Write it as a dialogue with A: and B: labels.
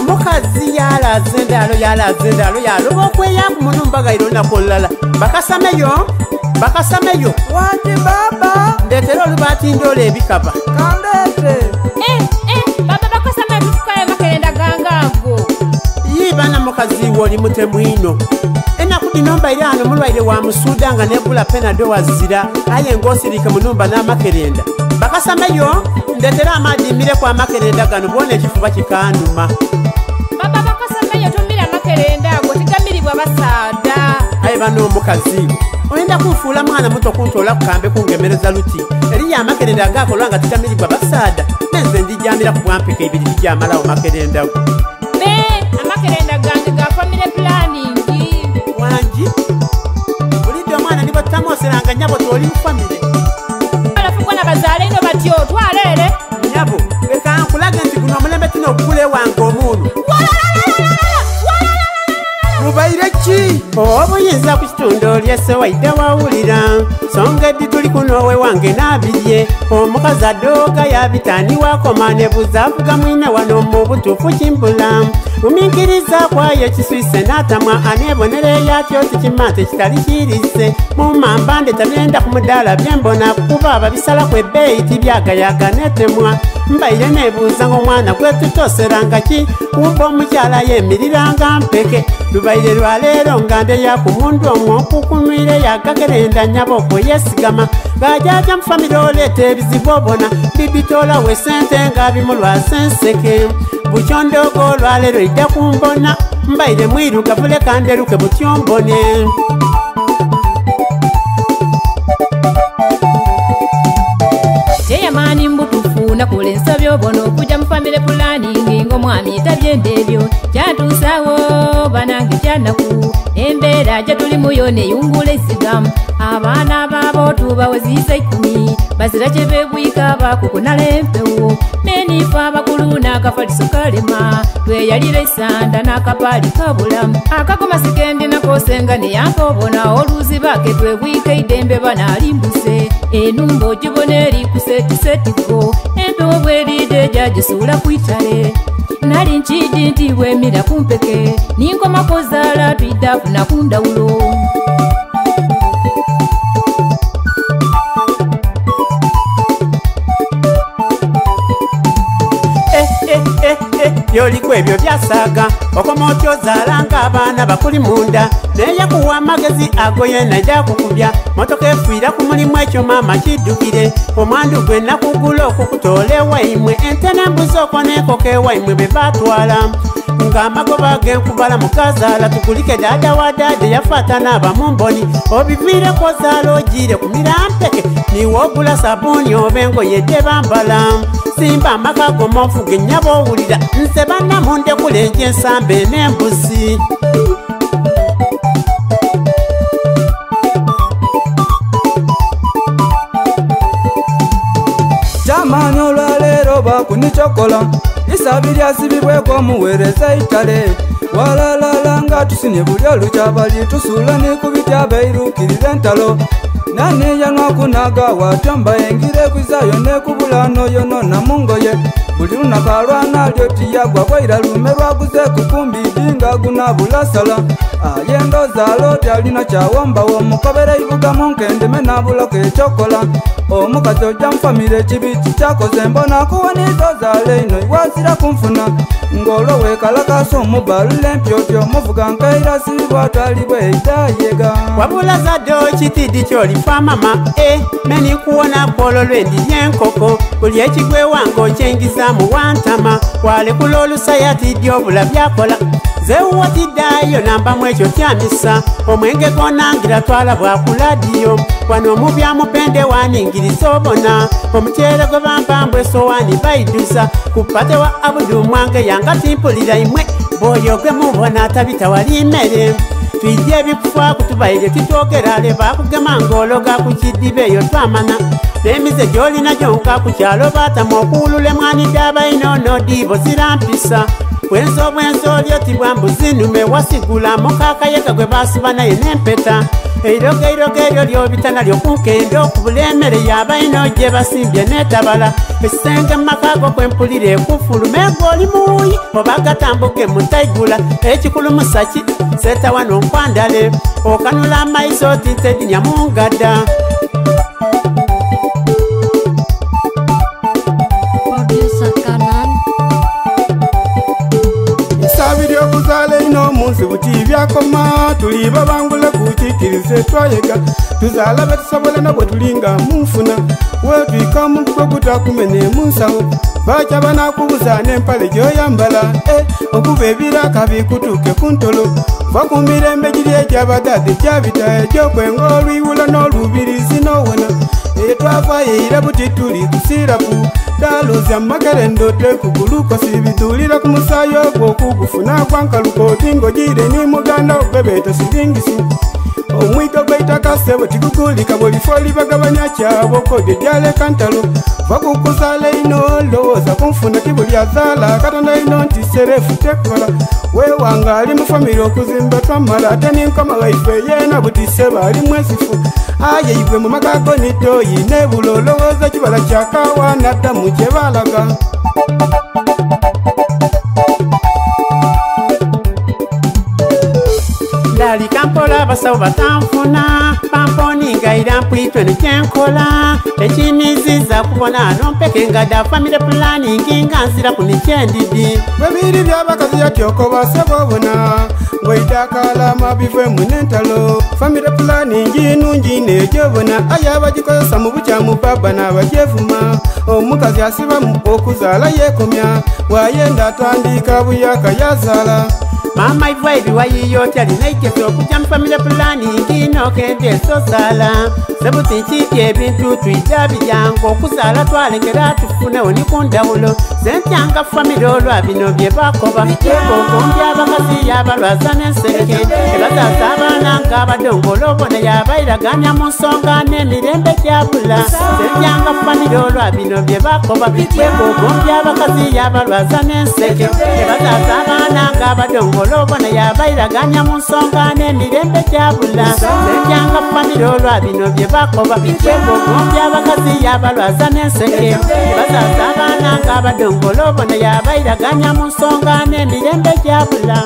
A: Omukazi yalaze endaalo, yalaze endaalo, yaloba okweyaku mu nhumba ghaire olunaku olulala. Bakasameyo, bakasameyo.
B: Wangi baba.
A: Ndetera olubaati ndoole ebikaba.
B: Kandeete.
C: Eh, eh, baba bakasameyo tufukayo amakerenda gange ago.
A: Yii bana mukazi iwe oli mutemu inho. Enaku dhino mbaire ghano mulwaire wa musuuda nga negula penado wazira, aye nga osiriike mu nhumba n'amakerenda. Bakasameyo, ndetera amaadhi mmireku amakerenda gano bwona ekifuba kikaanuma.
C: Baba bakasameyo tomira amakerenda ago tigamiribwa basaadha.
A: Aye bano omukazi iwe oyenda kunfuula mwana muto kuntoola ku kambe kungemereza luti. Eriyo amakerenda agakolwa nga tigamiribwa basaadha, nenze ndijamiraku bwa mpeke ibiri tijamalawo makerenda go.
C: Be, amakerenda gange ga family planning.
A: Wangi, bulidde omwana ni bwetutamwoseranga nyabo twoli mu famire.
C: Balafu gwana bazaale ino batyo, twala ere.
A: Nyabo, leka nkulage nti guno omulembe tino okugula ewange omuunu.
B: Mubaire ki?
A: Obuyinza ku kitundu olyese waidde wawulira. Songa eddi tuli kuno owe wange n'abirye. Omukazi adooga yabitaani wakoma ne buza avuga mwine wano mu butuufu kimbula. Gumiikiriza kwayo kiswise n'atamwa aneebonera eyatyo tikimante kitali kiirize. Mu mamba ndeta byenda ku mudaala byembona kuba ababisalaku ebbeeyi tibyagayaga netemwa. Mbaire neebuuza ng'omwana gwe tutoseranga ki? Kumba omukyala yemiriranga mpeke. Lubaire lwa leero nga ndeya ku mundu omwo nkukunwire yagakerenda nyabo okwo yeesigama. Gajaaja mu famire oleeta ebizibu obona bibitoolawo esente nga bimulwasa enseke. Bukyondogo olwaleero idda kumbona mbaire mwirugavu leka nderuke butyo mbone.
C: Teyamaani mbutufu nakola ensobi obona okujja mu family planning ng'omwami tabyenda ebyo. Kyatuusaawo banange kyanaku embeera gye tulimu yo neyungula esiga. Abaana baabo tubaweziisa 10 bazira kye beebwika bakukunala empewo. Menife abakulu n'akafaliso kalema tweyalira esanda n'akapaali kabula. Akagoma sikendi nakosenga neyampa obona oluzi bake twebwika eidembe banaalimbuse. Enumba ogibona eri kuseetiseetiko empewo bweride gyagisuula ku itale. Nali nkidi nti bwemira ku mpeke ninkomako zaala twidda funa ku ndawulo.
A: Byoliku ebyo byasaaga okoma otyo ozaala ng'abaana bakuli munda. Naye kuwa amagezi ago yenna gyakukubya. Motoka efiira ku mulimu ekyo maama kiddukire. Omwandu gwe nakugula okukutoola ewaimwe. Ente n'embuzi okwo n'enkoko ewaimwe be baatwala. Ng'amagoba g'enkubala mukazaala tugulike dada wa dada yafaata n'aba mu mboni. Obiviireko ozaala ogiire ku mirampeke. Niwe ogula sabbuuni oba engoye gye bambala. Simba amaka go monfuge nnyabo owulira. Nze bannamundekula enje ensambe n'embuzi.
B: Kyamaanyi olwaleero bakunikyokola. Isabi lyasibibweko omuweereza eitale. Walalala nga tusinye buli olukya bali tusula ne ku bitya bairuukirira entalo. Nani yanwa kunaga watyo mbayengire kwizayo ne kubulano yonona mu ngoye. Buli lunaku alwana lyo tiyagwa bwaira lume lwaguze kukumbi dinga gunabulasala. Aye ndozaalo tyalina kyawombawo omukobera ibuga mu nkendeme nabulako ekyokola. Omukazi ojja mu famire ekibi kikyakoze mbona kuwoniza ozaala ino iwazira kunfuna. Ng'olwo weekalakaasa omubalula empyotyo muvuga nkaira sibwa atalibwa eidayega.
A: Wabula zadde okitidi ky'olifa mama, meni kuwona kwolwo lwendi ly'enkoko. Buli ekigwa ewange okyengizaamu wantama. Walekula olusaya tiddi obula byakola. Nze wuwo tiddayo nambamu ekyo kyamisa. Omwenge gw'onangira twala bwa ku ladiyo. Wano omubya mupende waningiriza obona. Omuceere gwe bampambwa essowaani baidduza. Ku pate wa Abudu mwange yanga timpulira imwe. Bw'oyo gwe mubona atabita wali mmere. Twijje ebikufa kutubaire titwogera le bakugema ng'ologa ku kidiba eyo twamana. N'emize gy'olina gyonka ku kyalo baatamu okuwulula emwanidde abalina onoodiibo zirampisa. Bwenzi obwenzi oli oti bwa mbuzi nnume wasigula mukaakayega gwe baasiba naye n'empeta. Eirogo eirogo eryo lyobita nalyo kunkende okubula emmere yabaino gye basimbye netabala. Ekisenge mu maka go kwempulira ekufuluma egoli muwuyi oba gatambuke mutaigula. Ekikulu musaki seta wano nkwandale okanula amaiso oti ntedinya mungada.
D: Producer Kanan.
B: Isabiri okuzaala ino omunsi buti byakoma tuli babangula kukikirize twayega tuzaala betusobola nabwe tulinga munfuna wetwika omuggo gutakumene munsawo bakya banakubuza n'empale gy'oyambala okuba ebiraka bikutuuke ku ntolo va ku mirembe giri egy'abadade gyabita egy'okwenga olwiwula n'olubirizi n'owona etwavayo era buti tuli kusirapu dalozya makerendo tekugulukosi bidulira ku musaayi ogwo okugufuna gwankaluka otingo gire ni muganda ogwe siringisi omwiga gweitaka sebo tigugulika bulifo libagabanya kyabo kode dyaleka ntalo va kukuzaala ino lowooza kunfuna tibuli azaala katonda ino nti serefu tekola wewanga ali mu famire okuzimba twamala ate ninkoma waife yeena buti seba ali mwesifu aye igwe mu maka go nitoyi nebula olowooza kibala kyakawa naddamu kye balaga.
A: Ndalika mpola abasawo batanfuna bamponingaira mpwitwe nikyenkola ekiniziza kubona nompeke nga da family planning nga nzira ku nikyendidi.
B: Bwebiri byabakazi yatyokoba sebobona ngweidakalama bivemu n'entalo family planning nungi negyobona aye abagikozesa mu bukyamu baba n'abagyevuma omukazi asibamu okuzaala yeekomya wayenda atandika buyaka yazaala.
A: Mama iva ebiwayiyo otya linaigezi okujja mu family planning nokende esosala sebuti nkiiki ebintu twija biryangu okuzaala twalekera tufunewo ni ku ndawulo sentyanga family olwa bino bye bakoba yegogombya abakazi yabalwaza n'ensereke ebazaza abaana ng'abadongola obona yabairaganya mu nsonga n'emirembe gyabula sentyanga family olwa bino bye bakoba yegogombya abakazi yabalwaza n'enseke ebazaza abaana ng'abadongola obona yabairaganya mu nsonga n'emirembe gyabula sentyanga family olwa bino bye bakoba yegogombya abakazi yabalwaza n'enseke ebazaza abaana ng'abadongola obona yabairaganya mu nsonga n'emirembe gyabula.